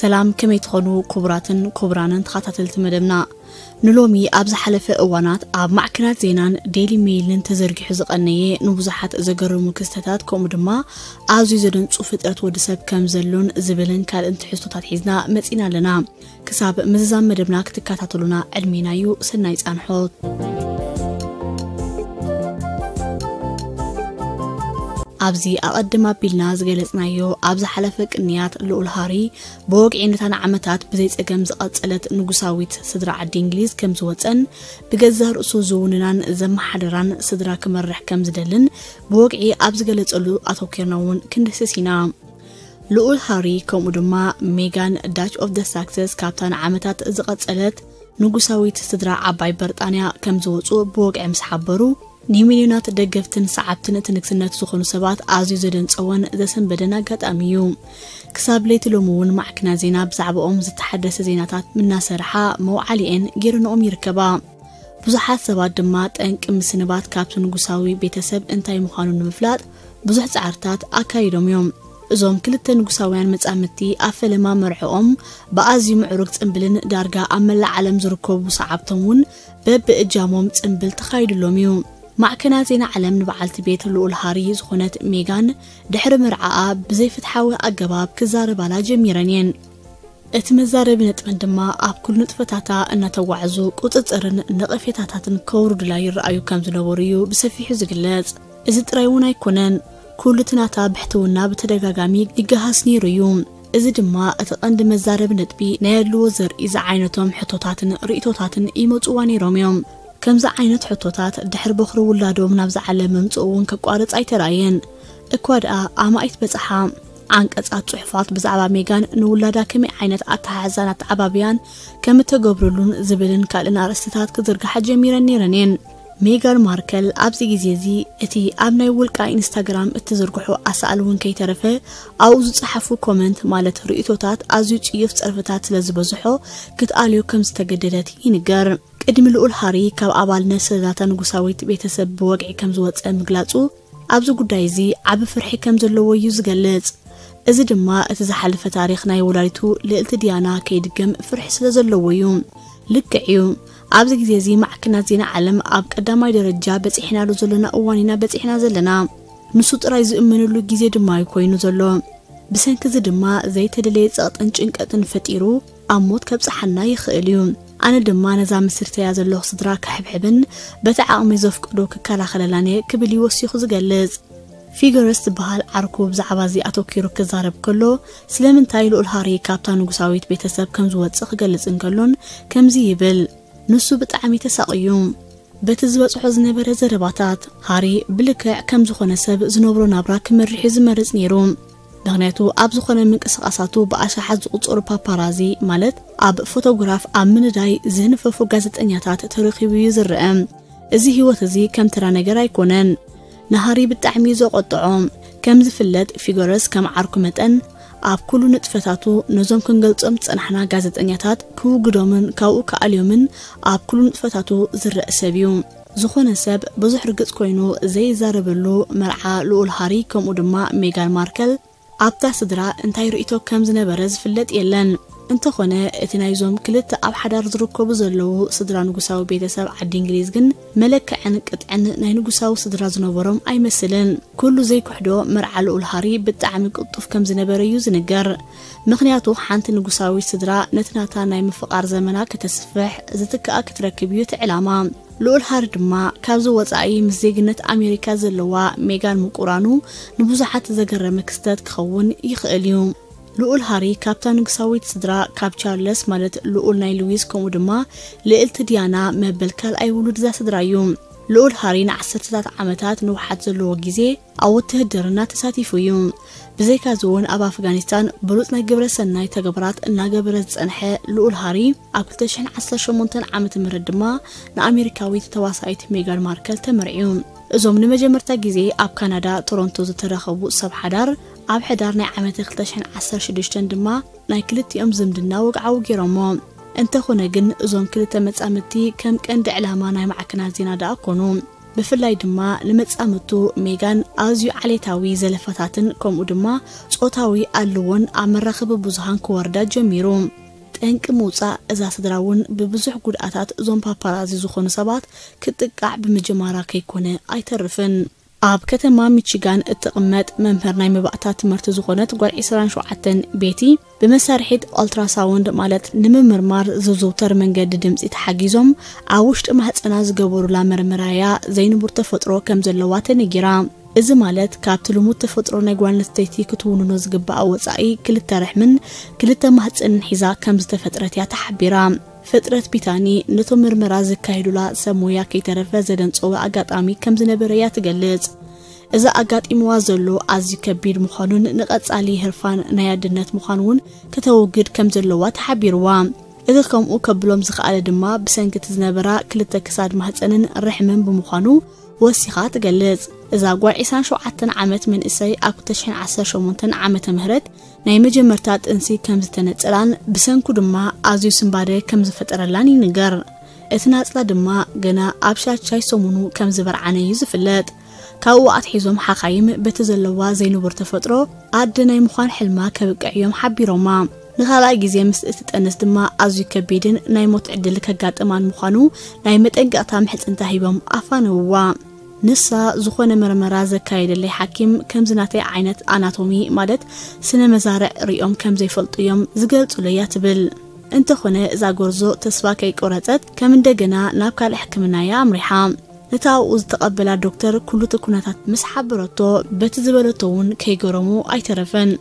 ሰላም፣ ከመይ ትኾኑ ክቡራትን ክቡራንን ተኸታተልቲ መደብና? ንሎሚ ኣብ ዝሓለፈ እዋናት ኣብ ማዕከናት ዜናን ዴይሊ ሜይልን ተዘርጊሑ ዝቐነየ ንብዙሓት ዘገርሙ ክስተታት፣ ከምኡ ድማ ኣዝዩ ዘደንጹ ፍጥረት ወዲ ሰብ ከም ዘሎን ዝብልን ካልእን ትሕዝቶታት ሒዝና መጺና ኣለና። ክሳብ ምዝዛም መደብና ክትከታተሉና ዕድሜና እዩ። ሰናይ ጻንሖት። ኣብዚ ኣቐድም ኣቢልና ዝገለጽናዮ፣ ኣብ ዝሓለፈ ቅንያት ልኡል ሃሪ ብወግዒ ነታ ንዓመታት ብዘይ ጸገም ዝቐጸለት ንጉሳዊት ስድራ ዓዲ እንግሊዝ ከም ዝወጸን፣ ብገዛእ ርእሱ ዝውንናን ዘመሓደራን ስድራ ክመርሕ ከም ዝደልን ብወግዒ ኣብ ዝገለጸሉ ኣተኲርና እውን ክንድህስስ ኢና። ልኡል ሃሪ ከምኡ ድማ ሜጋን ዳች ኦፍ ደ ሳክሰስ ካብታ ንዓመታት ዝቐጸለት ንጉሳዊት ስድራ ዓባይ በርጣንያ ከም ዝወጹ ብወግዒ ምስ ሓበሩ፣ ንሚልዮናት ደገፍትን ሰዓብትን እቲ ንግስነት ዝኾኑ ሰባት ኣዝዩ ዘደንጸወን ዘሰንበደን ኣጋጣሚ እዩ። ክሳብ ለይቲ ሎሚ እውን ማዕከናት ዜና ብዛዕባኦም ዝተሓደሰ ዜናታት እናሰርሓ መውዓሊኤን ገይረንኦም ይርከባ። ብዙሓት ሰባት ድማ ጠንቂ ምስንባት ካብቲ ንጉሳዊ ቤተሰብ እንታይ ምዃኑ ንምፍላጥ ብዙሕ ጻዕርታት ኣካይዶም እዮም። እዞም ክልተ ንጉሳውያን መጻምድቲ ኣብ ፈለማ መርዕኦም ብኣዝዩ ምዕሩግ ጽምብልን ዳርጋ ኣብ መላእ ዓለም ዝርከቡ ሰዓብቶም እውን በብእጃሞም ጽምብል ተኻይድሎም እዩ። ማዕከናት ዜና ዓለም ንበዓልቲ ቤት ልኡል ሃሪ ዝኾነት ሜጋን ድሕሪ መርዓኣ ብዘይፍትሓዊ ኣገባብ ክዛረባላ ጀሚረን እየን። እቲ መዛረቢ ነጥበን ድማ ኣብ ኩሉ ንጥፈታታ እናተጓዕዙ ቁጽጽርን ነቐፌታታትን ከውርዱላ ይረኣዩ ከም ዝነበሩ እዩ ብሰፊሑ ዝግለጽ። እዚ ጥራይ እውን ኣይኮነን፣ ኩሉ እቲ ናታ ብሕትውና ብተደጋጋሚ ይገሃስ ነይሩ እዩ። እዚ ድማ እቲ ቀንዲ መዛረቢ ነጥቢ ናይ ኣድልዎ ዘርኢ ዝዓይነቶም ሕቶታትን ርእይቶታትን ይመጽዋ ነይሮም እዮም። ከምዚ ዓይነት ሕቶታት ድሕሪ በኹሪ ውላዶም ናብዚ ዓለም ምምጽኡ እውን ከቋርጽ ኣይተራእየን። እኳ ደኣ ኣማኢት በጽሓ ዓንቀጻት ጽሑፋት ብዛዕባ ሜጋን ንውላዳ ከመይ ዓይነት ኣተሓሕዛን ኣተዓባብያን ከም እተገብረሉን ዝብልን ካልእን ኣርእስትታት ክዝርግሓ ጀሚረን ነይረን እየን። ሜጋን ማርከል ኣብዚ ግዜ እዚ እቲ ኣብ ናይ ውልቃ ኢንስታግራም እትዝርግሖ ኣሳእል እውን ከይተረፈ ኣብኡ ዝጸሓፉ ኮመንት ማለት ርእይቶታት ኣዝዩ ጽዩፍ ጸርፍታት ስለ ዝበዝሖ ክትኣልዮ ከም ዝተገደደት ይንገር። ቅድሚ ልኡል ሃሪ ካብ ኣባልነት ስለላታ ንጉሳዊት ቤተሰብ ብወግዒ ከም ዝወጸ ምግላጹ ኣብዚ ጉዳይ እዚ ዓቢ ፍርሒ ከም ዘለዎ እዩ ዝገልጽ። እዚ ድማ እቲ ዝሓለፈ ታሪኽ ናይ ወላዲቱ ልእልቲ ዲያና ከይድገም ፍርሒ ስለ ዘለዎ እዩ። ልክዕ እዩ። ኣብዚ ግዜ እዚ ማዕከናት ዜና ዓለም ኣብ ቀዳማይ ደረጃ በጺሕናሉ ዘሎና እዋን ኢና በጺሕና ዘለና። ንሱ ጥራይ ዝእመነሉ ግዜ ድማ እዩ ኮይኑ ዘሎ። ብሰንኪ እዚ ድማ ዘይተደለየ ጸቕጥን ጭንቀትን ፈጢሩ ኣብ ሞት ከብጽሓና ይኽእል እዩ። ኣነ ድማ ነዛ መስርተያ ዘለኹ ስድራ ክሕብሕብን በቲ ዓቕሚ ዘፍቅዶ ክከላኸለላን እየ ክብል እዩ ወሲኹ ዝገልጽ። ፊገረስ ዝበሃል ዓርኩ ብዛዕባ እዚ ኣተኲሩ ክዛረብ ከሎ፣ ስለምንታይ ልኡል ሃሪ ካብታ ንጉሳዊት ቤተሰብ ከም ዝወጽእ ክገልጽ እንከሎን ከምዚ ይብል፣ ንሱ ብጣዕሚ ተሳቕዩ። በቲ ዝበጽሖ ዝነበረ ዘረባታት፣ ሃሪ ብልክዕ ከም ዝኾነ ሰብ ዝነብሮ ናብራ ክመርሕ እዩ ዝመርጽ ነይሩ። ምኽንያቱ ኣብ ዝኾነ ምንቅስቓሳቱ ብኣሽሓት ዝቑጸሩ ፓፓራዚ፣ ማለት ኣብ ፎቶግራፍ ኣብ ምንዳይ ዝህንፈፉ ጋዜጠኛታት ተረኺቡ እዩ ዝረአ። እዚ ህይወት እዚ ከም ተራ ነገር ኣይኮነን። ንሃሪ ብጣዕሚ እዩ ዘቖጥዖ። ከም ዝፍለጥ ፊገረስ ከም ዓርኩ መጠን ኣብ ኩሉ ንጥፈታቱ ነዞም ክንገልጾም ዝጸናሕና ጋዜጠኛታት ክውግዶምን ካብኡ ክኣልዮምን ኣብ ኩሉ ንጥፈታቱ ዝረአ ሰብ እዩ። ዝኾነ ሰብ ብዙሕ ርግጽ ኮይኑ ዘይዛረበሉ መርዓ ልኡል ሃሪ ከምኡ ድማ ሜጋን ማርከል ኣብታ ስድራ እንታይ ርእይቶ ከም ዝነበረ ዝፍለጥ የለን። እንተኾነ እቲ ናይዞም ክልተ ኣብ ሓዳር ዝርከቡ ዘለዉ ስድራ ንጉሳዊ ቤተሰብ ዓዲ እንግሊዝ ግን መለክዕን ቅጥዕን ናይ ንጉሳዊ ስድራ ዝነበሮም ኣይመስልን። ኩሉ ዘይክሕዶ መርዓ ልኡል ሃሪ ብጣዕሚ ቅልጡፍ ከም ዝነበረ እዩ ዝንገር። ምኽንያቱ ሓንቲ ንጉሳዊት ስድራ ነቲ ናታ ናይ ምፍቓር ዘመና ከተስፍሕ ዝትክኣ ክትረክብ እዩ እቲ ዕላማ። ልኡል ሃሪ ድማ ካብዚ ወጻኢ ምስ ዜግነት ኣሜሪካ ዘለዋ ሜጋን ምቁራኑ ንብዙሓት ዘገረመ ክስተት ክኸውን ይኽእል እዩ። ልኡል ሃሪ ካብታ ንጉሳዊት ስድራ ካብ ቻርለስ ማለት ልኡል ናይ ልዊስ ከምኡ ድማ ልእልቲ ዲያና መበል ካልኣይ ውሉድ እዛ ስድራ እዩ። ልኡል ሃሪ ንዓሰርተታት ዓመታት ንውሓት ዘለዎ ግዜ ኣብ ውትህድርና ተሳቲፉ እዩ። ብዘይካዚ እውን ኣብ ኣፍጋኒስታን ብሉጽ ናይ ግብረ ሰናይ ተግባራት እናገበረ ዝጸንሐ ልኡል ሃሪ ኣብ ክልተ ሽሕን ዓሰርተ ሸሞንተን ዓመተ ምህረት ድማ ንኣሜሪካዊት ተዋሳኢት ሜጋን ማርከል ተመርዕዩ። እዞም ንመጀመርታ ግዜ ኣብ ካናዳ ቶሮንቶ ዝተራኸቡ ሰብ ሓዳር ኣብ ሕዳር ናይ ዓመተ ክልተ ሽሕን ዓሰርተ ሽዱሽተን ድማ ናይ ክልቲኦም ዝምድና ወግዓዊ ገይሮሞ። እንተኾነ ግን እዞም ክልተ መጻምድቲ ከም ቀንዲ ዕላማ ናይ ማዕከናት ዜና ደኣ ኮኑ። ብፍላይ ድማ ንመጻምቱ ሜጋን ኣዝዩ ዓሌታዊ ዘለፋታትን ከምኡ ድማ ጾታዊ ኣለዎን ኣብ መራኸቢ ብዙሃን ክወርዳ ጀሚሩ። ጠንቂ ምውጻእ እዛ ስድራ እውን ብብዙሕ ጉድኣታት እዞም ፓፓራዚ ዝኾኑ ሰባት ክጥቃዕ ብምጅማራ ከይኮነ ኣይተርፍን። ኣብ ከተማ ሚቺጋን እትቕመጥ መምህር ናይ መባእታ ትምህርቲ ዝኾነት ጓል ዕስራን ሸውዓተን ቤቲ፣ ብመሳርሒት ኦልትራሳውንድ ማለት ንምምርማር ዝዝውተር መንገዲ ድምፂ ተሓጊዞም ኣብ ውሽጢ ማህፀና ዝገበሩላ መርመራ እያ ዘይንቡር ተፈጥሮ ከም ዘለዋ ተነጊራ። እዚ ማለት ካብቲ ልሙድ ተፈጥሮ ናይ ጓል ኣንስተይቲ ክትውንኖ ዝግባኣ ወፃኢ ክልተ ርሕምን ክልተ ማህፀንን ሒዛ ከም ዝተፈጥረት እያ ተሓቢራ። ፍጥረት ቢታኒ ነቶም ምርመራ ዘካየዱላ ሰብ ሞያ ከይተረፈ ዘደንጸወ ኣጋጣሚ ከም ዝነበረ እያ ትገልጽ። እዚ ኣጋጢምዋ ዘሎ ኣዝዩ ከቢድ ምዃኑን ንቐጻሊ ህርፋን ናይ ኣድነት ምዃኑ እውን ከተወግድ ከም ዘለዋ ተሓቢርዋ። እቲ ከምኡ ከብሎም ዝኸኣለ ድማ ብሰንኪ እቲ ዝነበራ ክልተ ክሳድ ማህጸንን ርሕምን ብምዃኑ ወሲኻ ትገልጽ። እዛ ጓል ዕስራን ሸውዓተን ዓመት መንእሰይ ኣብ ክልተ ሽሕን ዓሰርተ ሸሞንተን ዓመተ ምህረት ናይ መጀመርታ ጥንሲ ከም ዝተነጸላን ብሰንኩ ድማ ኣዝዩ ስንባደ ከም ዝፈጠረላን ይንገር። እቲ ናጽላ ድማ ገና ኣብ ሻድሻይ ሰሙኑ ከም ዝበርዓነ እዩ ዝፍለጥ። ካብኡ ኣትሒዞም ሓኻይም በቲ ዘለዋ ዘይንቡር ተፈጥሮ ኣደ ናይ ምዃን ሕልማ ከብቅዕ እዮም ሓቢሮማ። ንኻልኣይ ግዜ ምስ እትጠንስ ድማ ኣዝዩ ከቢድን ናይ ሞት ዕድል ከጋጥማን ምዃኑ ናይ መጠንቀቕታ ምሕጽንታ ሂቦም ኣፋነውዋ። ንሳ ዝኾነ መርመራ ዘካየደለይ ሓኪም ከምዚ ናተይ ዓይነት ኣናቶሚ ማለት ስነ መዛርዕ ሪኦም ከም ዘይፈልጡ እዮም ዝገልጹለይ እያ ትብል። እንተኾነ እዛ ጎርዞ ተስፋ ከይቆረጸት ከም እንደገና ናብ ካልእ ሕክምና እያ ኣምሪሓ። ነታ ኣብኡ ዝተቐበላ ዶክተር ኩሉ እቲ ኩነታት ምስ ሓበረቶ በቲ ዝበለቶ እውን ከይገረሙ ኣይተረፈን።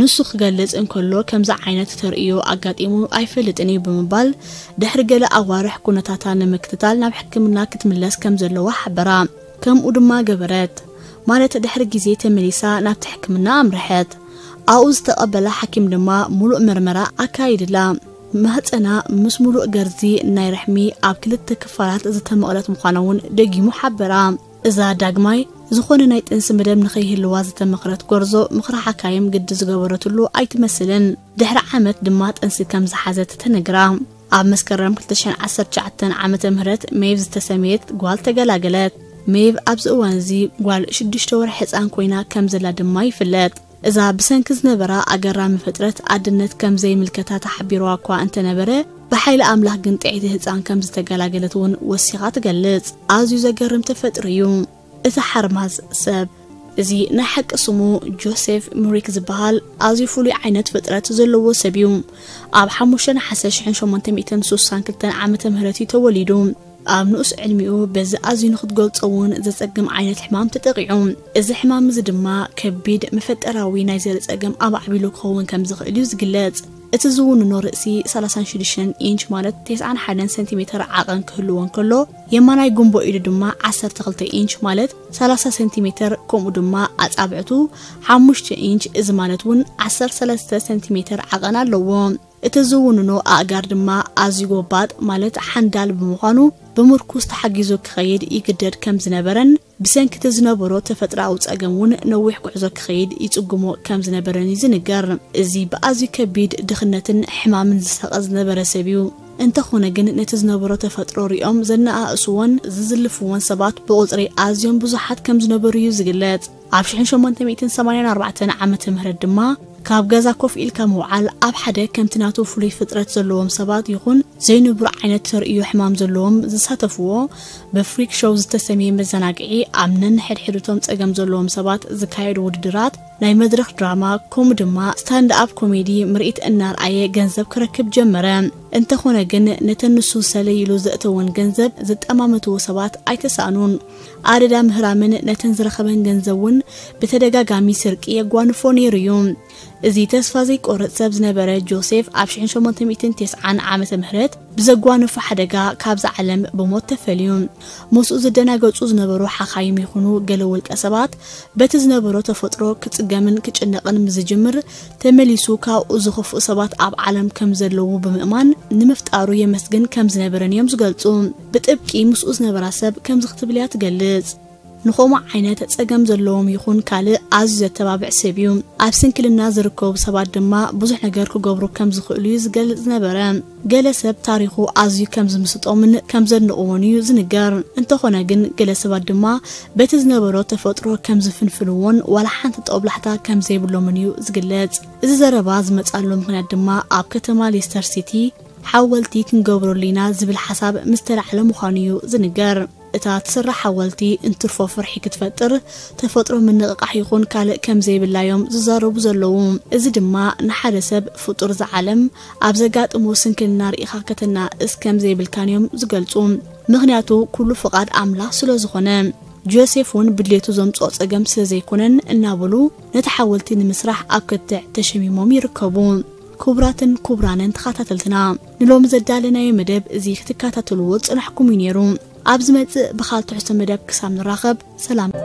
ንሱ ክገልጽ እንከሎ ከምዚ ዓይነት ተርእዮ ኣጋጢሙ ኣይፈልጥን እዩ ብምባል ድሕሪ ገለ ኣዋርሕ ኩነታታ ንምክትታል ናብ ሕክምና ክትምለስ ከም ዘለዋ ሓበራ። ከምኡ ድማ ገበረት። ማለት ድሕሪ ግዜ ተመሊሳ ናብቲ ሕክምና ኣምርሐት። ኣብኡ ዝተቐበላ ሓኪም ድማ ሙሉእ መርመራ ኣካይድላ። ማህፀና ምስ ሙሉእ ገርዚ ናይ ርሕሚ ኣብ ክልተ ክፋላት ዝተመቕለት ምዃና እውን ደጊሙ ሓበራ። እዛ ዳግማይ ዝኾነ ናይ ጥንሲ መደብ ንኸይህልዋ ዝተመኽረት ጎርዞ ምኽሪ ሓካይም ግዲ ዝገበረትሉ ኣይትመስልን። ድሕሪ ዓመት ድማ ጥንሲ ከም ዝሓዘት ተነግራ። ኣብ መስከረም ክልተ ሽሕን ዓሰርተ ትሽዓተን ዓመተ ምህረት ሜቭ ዝተሰመየት ጓል ተገላገለት። ሜቭ ኣብዚ እዋን እዚ ጓል ሽዱሽተ ወርሒ ህፃን ኮይና ከም ዘላ ድማ ይፍለጥ። እዛ ብሰንኪ ዝነበራ ኣገራሚ ፍጥረት ኣድነት ከም ዘይምልከታ ተሓቢርዋ እኳ እንተነበረ፣ ብሓይሊ ኣምላኽ ግን ጥዕይቲ ህፃን ከም ዝተገላገለት እውን ወሲኻ ትገልጽ። ኣዝዩ ዘገርም ተፈጥሮ እዩ። እቲ ሓርማዝ ሰብ። እዚ ናይ ሓቂ ስሙ ጆሴፍ ሙሪክ ዝበሃል ኣዝዩ ፍሉይ ዓይነት ፍጥረት ዘለዎ ሰብ እዩ። ኣብ ሓሙሽተ ነሓሰ ሽሕን ሸሞንተ ሚእትን ስሳን ክልተን ዓመተ ምህረት እዩ ተወሊዱ። ኣብ ንኡስ ዕድሚኡ በዚ ኣዝዩ ንኽትገልጾ እውን ዘጸግም ዓይነት ሕማም ተጠቒዑ። እዚ ሕማም እዚ ድማ ከቢድ መፈጠራዊ ናይ ዘርኢ ጸገም ኣማዕቢሉ ክኸውን ከም ዝኽእል እዩ ዝግለጽ። እቲ ዝውንኖ ርእሲ ሰላሳን ሽዱሽተን ኢንች ማለት ተስዓን ሓደን ሰንቲሜተር ዓቐን ክህልዎ እንከሎ፣ የማናይ ጉንቦ ኢዱ ድማ ዓሰርተ ክልተ ኢንች ማለት ሰላሳ ሰንቲሜተር፣ ከምኡ ድማ ኣጻብዕቱ ሓሙሽተ ኢንች፣ እዚ ማለት እውን ዓሰርተ ሰለስተ ሰንቲሜተር ዓቐን ኣለዎ። እቲ ዝውንኖ ኣእጋር ድማ ኣዝዩ ጎባጥ ማለት ሓንዳል ብምዃኑ ብምርኩስ ተሓጊዙ ክኸይድ ይግደድ ከም ዝነበረን ብሰንኪ እቲ ዝነበሮ ተፈጥሮኣዊ ጸገም እውን ነዊሕ ጉዕዞ ክኸይድ ይጽግሞ ከም ዝነበረን እዩ ዝንገር። እዚ ብኣዝዩ ከቢድ ድኽነትን ሕማምን ዝሳቐ ዝነበረ ሰብ እዩ። እንተኾነ ግን ነቲ ዝነበሮ ተፈጥሮ ሪኦም ዘነኣእስዎን ዝዝልፍዎን ሰባት ብቑጽሪ ኣዝዮም ብዙሓት ከም ዝነበሩ እዩ ዝግለጽ። ኣብ ሽሕን ሸሞንተ ሚእትን ሰማንያን ኣርባዕተን ዓመተ ምህረት ድማ ካብ ገዛ ኮፍ ኢልካ ምውዓል ኣብ ሓደ ከምቲ ናቱ ፍሉይ ፍጥረት ዘለዎም ሰባት ይኹን ዘይንቡር ዓይነት ተርእዮ ሕማም ዘለዎም ዝሳተፍዎ ብፍሪክ ሾው ዝተሰምየ መዘናግዒ ኣብ ነንሕድሕድቶም ጸገም ዘለዎም ሰባት ዝካየዱ ውድድራት ናይ መድረኽ ድራማ ከምኡ ድማ ስታንድ ኣፕ ኮሜዲ ምርኢት እናርኣየ ገንዘብ ክረክብ ጀመረ። እንተኾነ ግን ነተን ንሱ ሰለይ ኢሉ ዘእተወን ገንዘብ ዝጠማመትዎ ሰባት ኣይተሳእኑን። ኣደዳ ምህራምን ነተን ዝረኸበን ገንዘብ እውን ብተደጋጋሚ ስርቂ የጓንፎ ነይሩ እዩ። እዚ ተስፋ ዘይቆርጽ ሰብ ዝነበረ ጆሴፍ ኣብ ሽሕን ሸሞንተ ሚእትን ተስዓን ዓመተ ምህረት ብዘጓነፎ ሓደጋ ካብዛ ዓለም ብሞት ተፈልዩ። ምስኡ ዝደናገጹ ዝነበሩ ሓኻይም ይኹኑ ገለ ውልቀ ሰባት በቲ ዝነበሮ ተፈጥሮ ክጽገምን ክጭነቕን ምስ ዝጅምር ተመሊሱ ካብኡ ዝኸፍኡ ሰባት ኣብ ዓለም ከም ዘለዉ ብምእማን ንምፍጣሩ የመስግን ከም ዝነበረን እዮም ዝገልጹ። ብጥብቂ ምስኡ ዝነበራ ሰብ ከምዚ ክትብል እያ ትገልጽ። ንኸምኡ ዓይነት ጸገም ዘለዎም ይኹን ካልእ ኣዝዩ ዘተባብዕ ሰብ እዩ። ኣብ ስንክልና ዝርከቡ ሰባት ድማ ብዙሕ ነገር ክገብሩ ከም ዝኽእሉ እዩ ዝገልጽ ዝነበረ። ገለ ሰብ ታሪኹ ኣዝዩ ከም ዝምስጦምን ከም ዘድንቕዎን እዩ ዝንገር። እንተኾነ ግን ገለ ሰባት ድማ በቲ ዝነበሮ ተፈጥሮ ከም ዝፍንፍንዎን ዋላ ሓንቲ ጦብላሕታ ከም ዘይብሎምን እዩ ዝግለጽ። እዚ ዘረባ ዝመጻሉ ምኽንያት ድማ ኣብ ከተማ ሌስተር ሲቲ ሓወልቲ ክንገብረሉ ኢና ዝብል ሓሳብ ምስ ተላዕለ ምዃኑ እዩ ዝንገር። እታ ትስራሕ ሓወልቲ እንትርፎ ፍርሒ ክትፈጥር ተፈጥሮ ምንቕቓሕ ይኹን ካልእ ከም ዘይብላ እዮም ዝዛረቡ ዘለዉ። እዚ ድማ ንሓደ ሰብ ፍጡር ዝዓለም ኣብ ዘጋጥሞ ስንክልና ርኢኻ ከተናእስ ከም ዘይብልካን እዮም ዝገልጹ። ምኽንያቱ ኩሉ ፍቓድ ኣምላኽ ስለ ዝኾነ። ጆሴፍ እውን ብድሌቱ ዘምጽኦ ጸገም ስለ ዘይኮነን እናበሉ ነቲ ሓወልቲ ንምስራሕ ኣብ ክትዕ ተሸሚሞም ይርከቡ። ክቡራትን ክቡራንን ተኸታተልትና፣ ንሎሚ ዘዳለናዮ መደብ እዚ ክትከታተልዎ ዝጸናሕኩም እዩ ነይሩ። ኣብ ዝመጽእ ብኻልእ ትሕዝቶ መደብ ክሳብ ንራኸብ ሰላም።